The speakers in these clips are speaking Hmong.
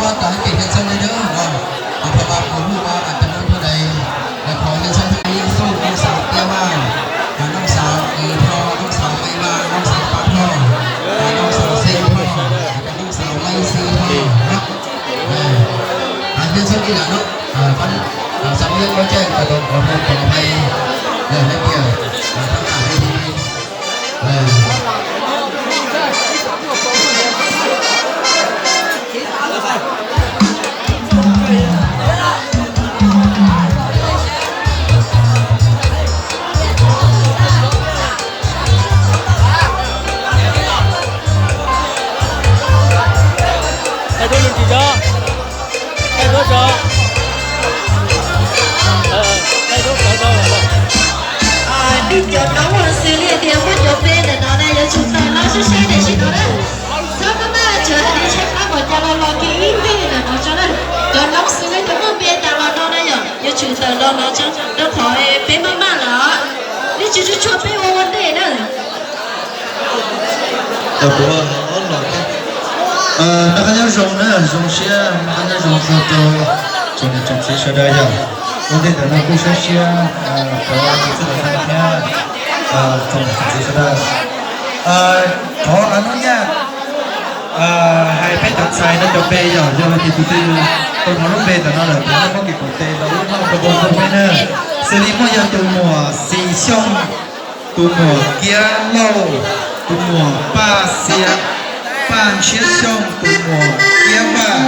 muab tau ib teg xeeb li dawb no, kom pha mas kuv muaj mas tas noo rau dais, qhov xeeb xeeb ib xub Nooj Xaus Tiaj Vaj, Nooj Xaus Kis Thoj, Nooj Xaus Qe Vaj, Nooj Xaus Pas Thoj, Nooj Xaus Xeeb Thoj, Nooj Xaus Maiv Xeeb Thoj. Xeeb xeeb ib lam no, xav muab yeeb muab tsheej rau tus qhov muag qhov hais, yog hais tias, thab tam Cov noob xws li tias muaj cov pe ntawm no na yuav tsum tawm los saib saib tam sim no na. Txhob maj maj, tsuas hais tias tshaib plab npaum cas los los kiag ib ntej ntawm no tso na. Cov noob xws li tias muaj pe tas los no na yom, yuav tsum tawm los no tso rau qhov peb maj maj lawm. Leej twg tsuas tshuav peb ua ua ntej na. Noj qab nyob zoo na, zoo siab noj qab nyob zoo txog rau tsoom niam tsoom txiv sawv daws yom. Ua ntej ntawm no kuj siab siab rau tus txij tus nkawm thiab tsoom niam tsoom txiv sawv daws. Thov av lub nyaj hais peb cov ntxhais no cov pe yom, yog hais tias tus twg tau hnov lub npe ntawm no lawm thov nej muab kis koom tes los ua noj rau ua npug peb na. Xws li muaj yog tus muam Xis Xyooj, tus muam Kiab Lauj, tus muam Paj Xia, Paj Ntshiab Xyooj, tus muam Kiab Vaj.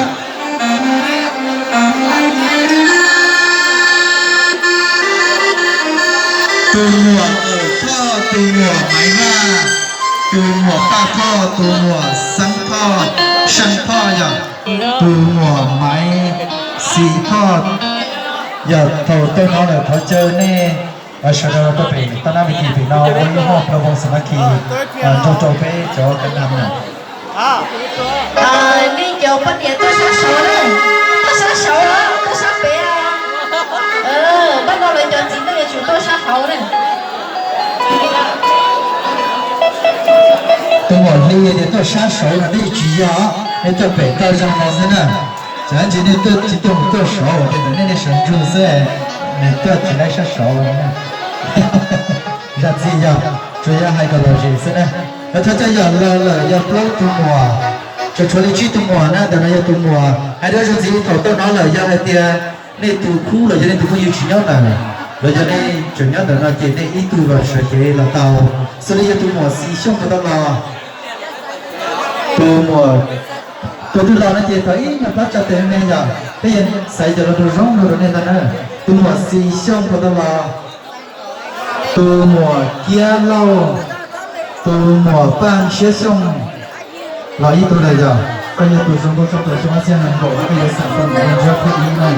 Tus muam Awm Thoj, tus muam Maiv Vaj, tus muam Paj Thoj, tus muam Xeeb Thoj, Seej Thoj yog, tus muam Maiv Xis Thoj yog. Thaum tuaj no lawm thov caw nej sawv daws rau pem toj nab me kis pem no ua ib hmoj plawv voos xas mas kis nrog rau peb cov ka nam na. Nej cov poj niam tuaj sab saud na, tuaj sab saud, tuaj sab pem. Hnub no lawv cov txiv neej yuav tsum tuaj sab hauv na. Tus muam Hli tias tuaj sab saud no nej tsis yog, nej tuaj pem toj zog no xwb na. Tsam ntsis nej tuaj tsis tuaj mus tuaj saud, ces ntawm nej nej sawv ntsug xwb, nws tuaj tsis laib sab saud. Zam txim yog, tsuas yog hais kom lom zem xwb na. Lawv thov caw yog los lawm yog plaub tus muam, tseem tshuav li tsib tus muam na, ntawm no yog tus muam. Hais dua zag ntxiv thaum tuaj no lawm yog hais tias nej tus khub los yog nej tus phooj ywg tsis nyob ntawm, los yog nej tseem nyob ntawm no ces nej ib tug los sawv cev los tau. Xws li yog tus muam Xis Xyooj puas tau los? Tus muam, tus twg los no ces thov ib nyuag plab tsa tes me yom, peb yuav xaiv cov los rau zoo rau nej ntag na. Tus muam Xis Xyooj puas tau los? Tus muam Kiab Lauj, tus muam Paj Ntshiab Xyooj, los ib tug lawm yog. Koj yog tus zoo nkauj tshaj plaws xyoo ob txhiab nees nkaum no, koj yuav xam tau tus ntsuab thib ib na.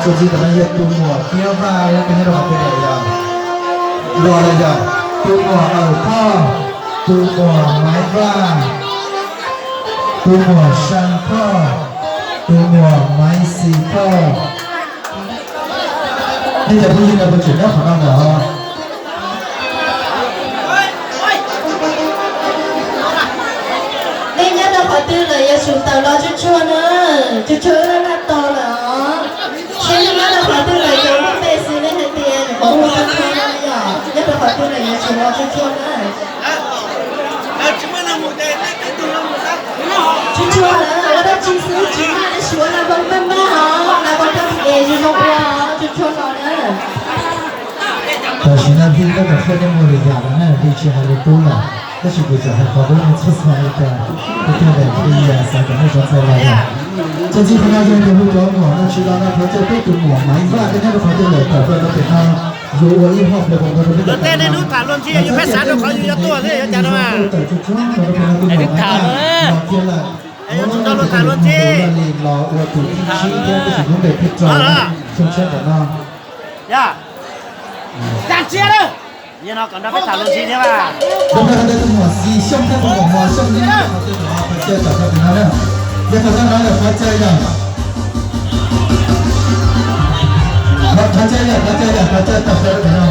Txuas ntxiv ntawm no yog tus muam Kiab Vaj, koj nyob rau qhov twg lawm yog? Los lawm yog. Tus muam Awm Thoj, tus muam Maiv Vaj, tus muam Seej Thoj, tus muam Maiv Xis Thoj. Nej cov phooj ywg no puas tseem nyob qhov no lawm? Nej nyob rau qhov twg lawm yuav tsum tawm los tsuag tsuag na, tsuag tsuag wb laj laj tos lawm os. Seb nej nyob rau qhov twg lawm ces muab npe xws li hais tias nyuam qhuav hu tag nrho no yom, nyob rau qhov twg lawm yuav tsum los tsuag tsuag na. Tsuag tsuag lawm, ua dab tsi xwb tsis maj li, suav nas vau maj maj os, nas vau rau es zoo zoo ua, tsuag tsuag los na. Tam sim no Vij tab tom qhia nej mus lwm yam lawm na, Vij tsis hais lus pub lawm, tab sis kuv tseem hais qhov qub nej txhob xav li cas, kuv thiaj li qhia xav kom nej sawv ntxov los yom. Txuas ntxiv qhov no yog tus hu cov muam no tsis los no, thov caw peb tus muam Maiv Vaj, koj nyob rau qhov twg lawm tawm plaws rau pem no, yuav ua ib hmoj plawv voos rau peb cov ka nam. Tawm tsuag tsuag rau pem no tus muam Maiv Vaj los kiag lawm. Los ua tus thib tsib thiab tus xum lub npe thib rau xyoo tshiab ntawm no. Tus muam Xis Xyooj thiab tus muam Mos Xyooj nyob qhov twg, qhov caw tawm plaws pem no na. Yog qhov no lawm qhov caw yog, qhov caw yog, qhov caw yog, qhov caw tawm plaws rau pem no.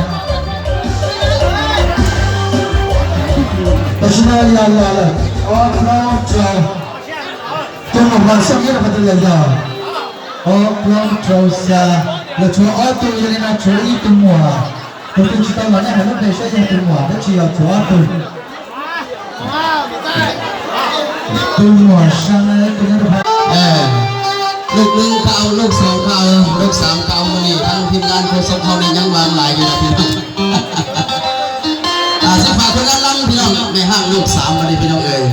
Tam sim no yog los lawm ob plaub rau, tus muam Mos Xyooj nyob rau qhov twg lawm yog? Ob plaub rau xya, lawv tshuav ob tug, yog li no tshuav ib tug muam. Tus twg tsis tau los nej hais lub npe saib yog tus muam dab tsi, yog tshuav ob tug. Tus muam Seej, tus nyob rau, ลูกหนึ่งก็เอา ลูกสองก็เอา ลูกสามก็เอา เมื่อนี้ทางทีมงานโฆษกเฮานี่ยังวางหลายอยู่นะพี่น้อง อ่า สิฝากผลงานลำพี่น้อง แม่ฮ้างลูกสาม วันนี้พี่น้องเอ๋ย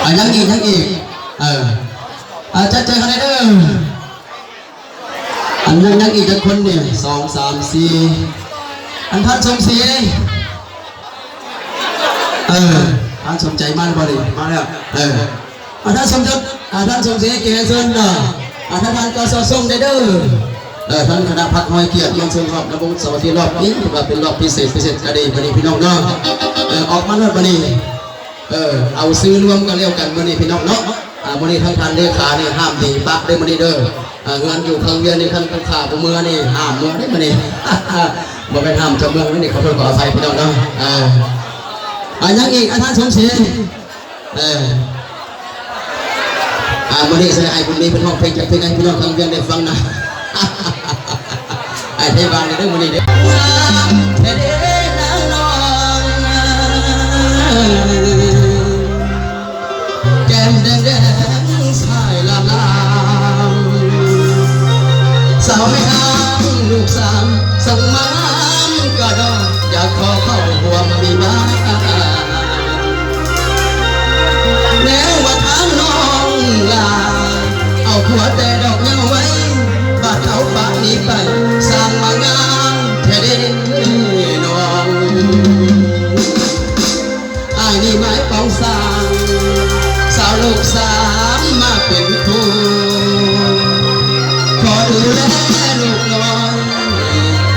อ่ะ ยังอีก ยังอีก เออ อ่ะ จัดใจกันเลยเด้อ อันยัง ยังอีกจักคนเนี่ย สอง สาม สี่ อันท่านสมศรี เออ ท่านสมใจมาหรือเปล่านี่ มาแล้ว เออ อ่ะ ท่านสมยศ อ่ะ ท่านสมศรี เกียรติเชิญหน่อย อ่ะ ท่าน ท่าน กส ส่งได้เด้อ เออ ท่านคณะพักห้อยเกียรติ เรียนเชิญรอบ ณ วงสามัคคีรอบนี้ ถือว่าเป็นรอบพิเศษ พิเศษก็ดี วันนี้พี่น้องเนาะ เออ ออกมาโลดวันนี้ เออ เอาซื้อรวมกันแล้วกันมื้อนี้พี่น้องเนาะ อ่า มื้อนี้ทางท่านเลขานี่ห้ามหนีปะเด้อมื้อนี้เด้อ อ่า เฮือนอยู่ข้างเวียงนี่คันผู้ข้าบ่เมือนี่ห้ามเมือเด้อมื้อนี้ บ่แม่นห้ามเจ้าเมืองเด้อนี่ ขอโทษขออภัยพี่น้องเนาะ เออ อ่า ยังอีก อ่า ท่านสมศรี เออ อ่า มื้อนี้สิให้บุญมีเพิ่นร้องเพลงจักเพลงให้พี่น้องข้างเวียงได้ฟังนะ ไอ้เทพบางเด้อมื้อนี้เด้อ งามแท้เด้นางน้อง แก้มแดงแดงสายลามลาม สาวแม่ห้างลูกสาม ส่งมางามกระดอก อยากขอเข้าร่วมวิวาห์ แนวว่าทางน้องลา เอาผัวแต่ดอกเยาว์ไว้ บาดเอาปากหนีไป ส Tus lub no,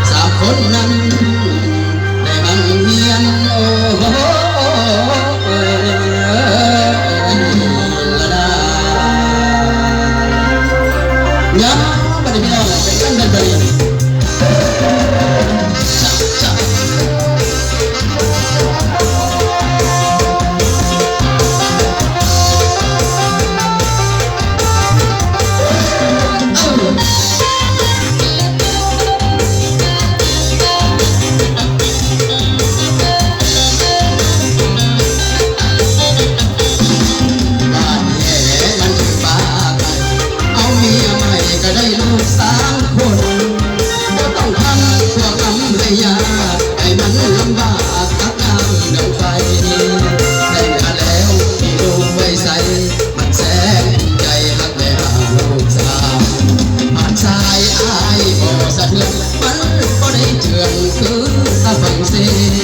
xav khoob nees, nees heev hiam, nyob pab peb no, peb kab ntawd pab li. Pab niam mas tsis pab, au, ua niam mas kom dai lub xav khoob, koj tau kham koj kham hais yam, es mas lam vaj kab kam nram fais, nees nkaum leej ib lub fais xais, mas txheeb cai hab peb hab lub xav, mas txhais ai pom xav thiab, mas poj niam tseem kwv tag feem xwb,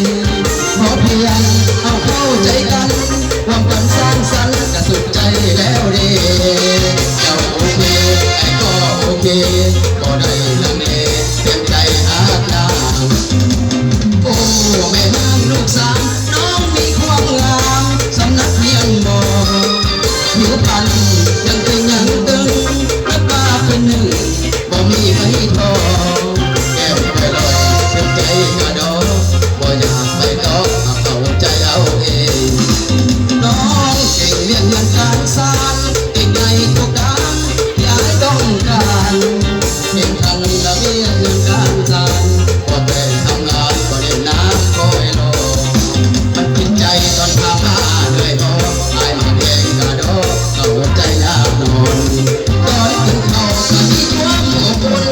phob phiaj au kaum cai kab, ua pab xav xav kam xub cai lawm li, yog ok, es koj ok, poj niam leej li, txheeb cai hab na. Ua me hab lub xav, noob mi khuam ngam, xam nab thiab mos, hiv pab yeej twg yeej twg, nab pab peb neeg, poj mi peb tog, kev pais los txheeb cai kab do, poj yam pais tod mas kaum cai au es, noob kev liaj niam kab xav, kev cai tuaj kab, yam toob kab, kev kab la liaj niam kab xav, poj tes tham las poj niam nab koj los, mas txheeb cai tod tham mas lawm hos, ai mas kev kab do, kaum cai yam no, tod kws thaum koj tib cuab mus pub,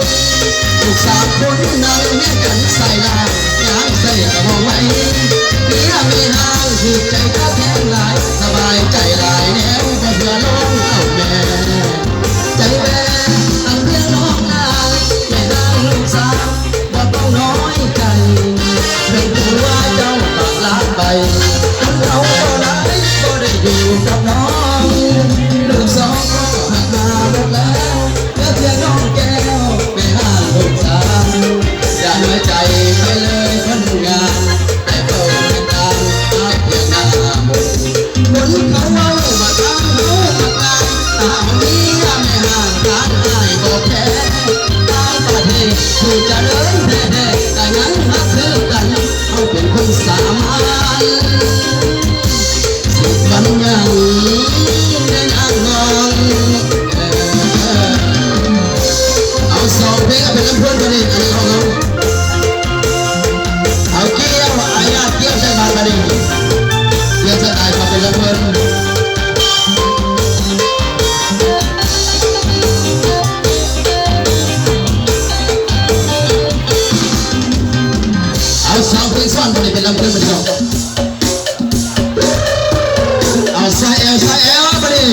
lub xav khoob nees niaj kab xais lais, kab xais kab mos vais, niaj me hab hwm cai kab theej lais, xav vais cai lais neb poj ntsuag loob au me, cai ve, tam thiab noob na, me hab lub xav, poj tau noob cai, neeg tus ua cau pam lab pais, tub rau poj lais poj dej yus rau noob, lub xov koj hab hab lawm, yog thiaj noob kev, me hab lub xav, yam no cai peb lawv phooj ngas, peb tau tas hab thiaj nag mus, muaj lub khau mas tas hau mas tas, tas hau ib yam me hab tas hais pom peb, tas pom peb, tus cas lawv peb, tas nyav hab xwb tas, au peb phooj xav mas, xwm mas nyaj, neeg nab no, au xaus peb peb lab phooj pab li, au kiag, au yaj kiag peb pab li, yog txhais tais peb lab phooj. Au xaus peb xoj pab li peb lab phooj pab li, au xaus, au xaus, au pab li.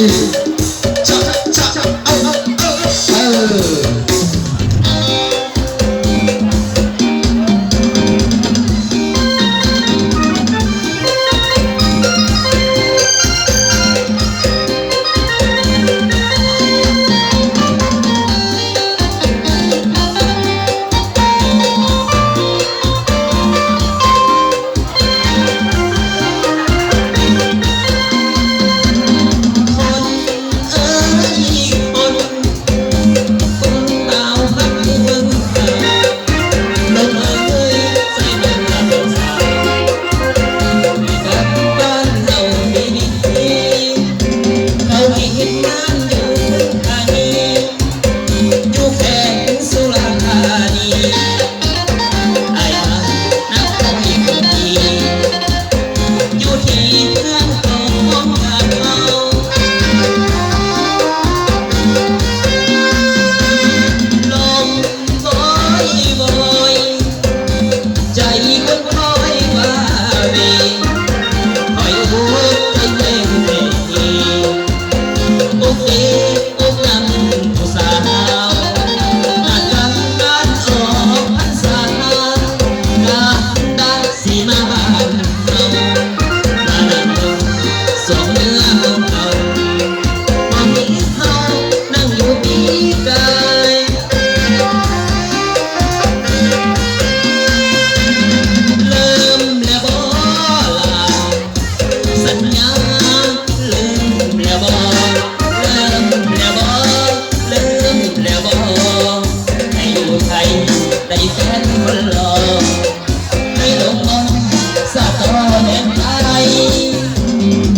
Ais peb los, peb los mog, xa tau neeg tais,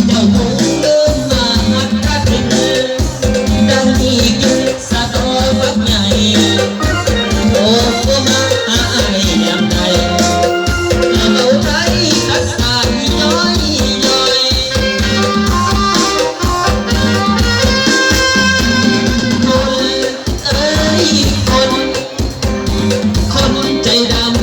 cov hmoob lub mas hab kab pes, dab ntxwg kiag xa tau pab nyais, ua puab mas ais yam tais, los tau tais kab xa yoj yoj. Khon, khon, khon tsev dam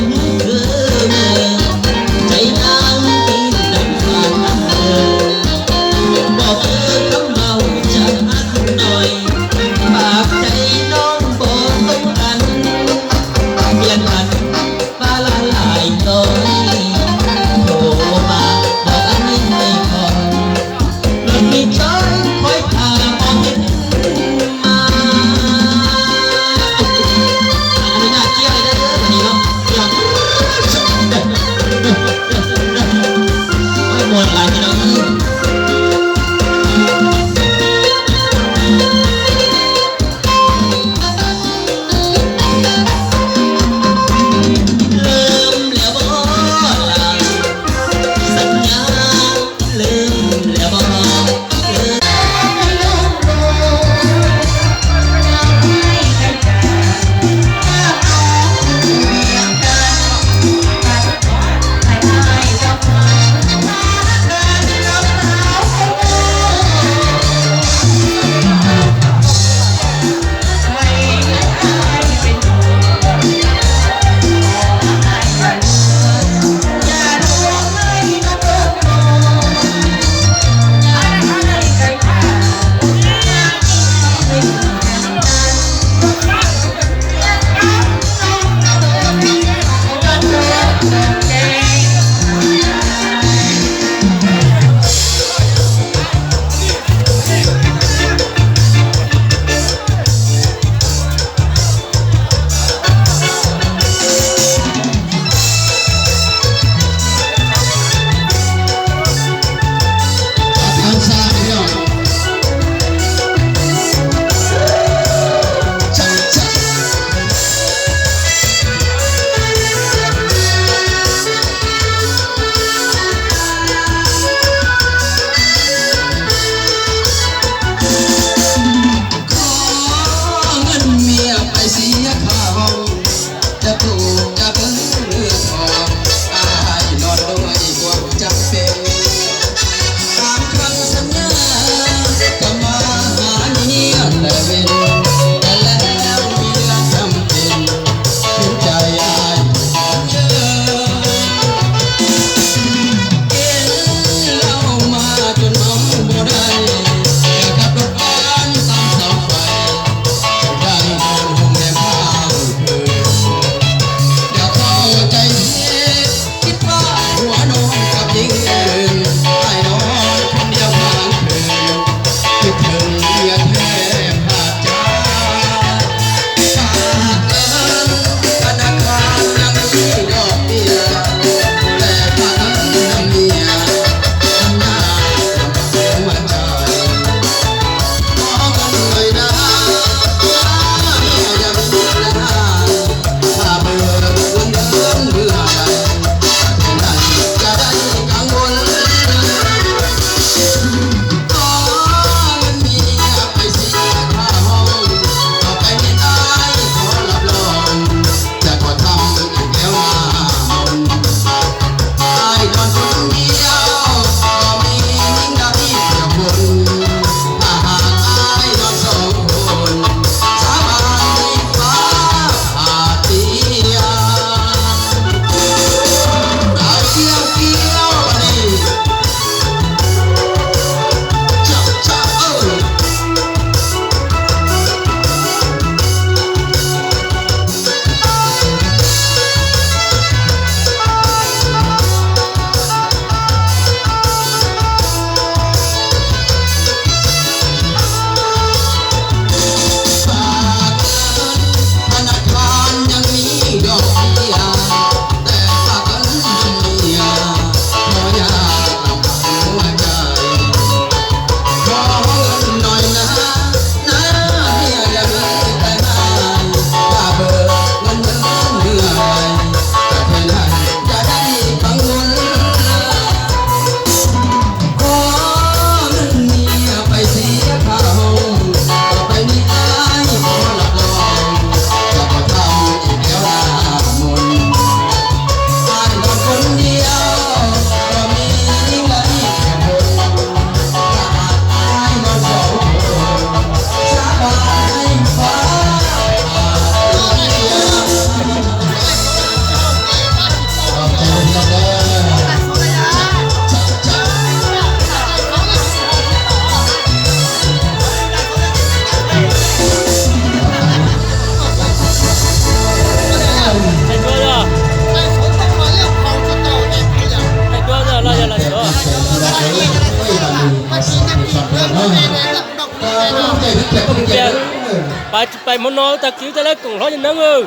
Pais tsis pais hmo no tag kis wb coj lawv koom hlob Nyiaj Neeb.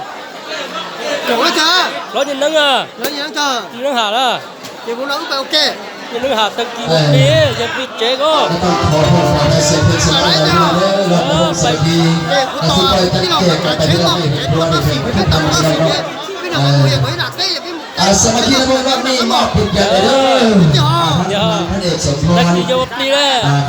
Hlob Nyiaj Neeb, Nyiaj Neeb Ham lawm. Nyiaj Neeb Ham tag kis mus plig, yog plig tsev ko. Tag kis yog ua plig lawm.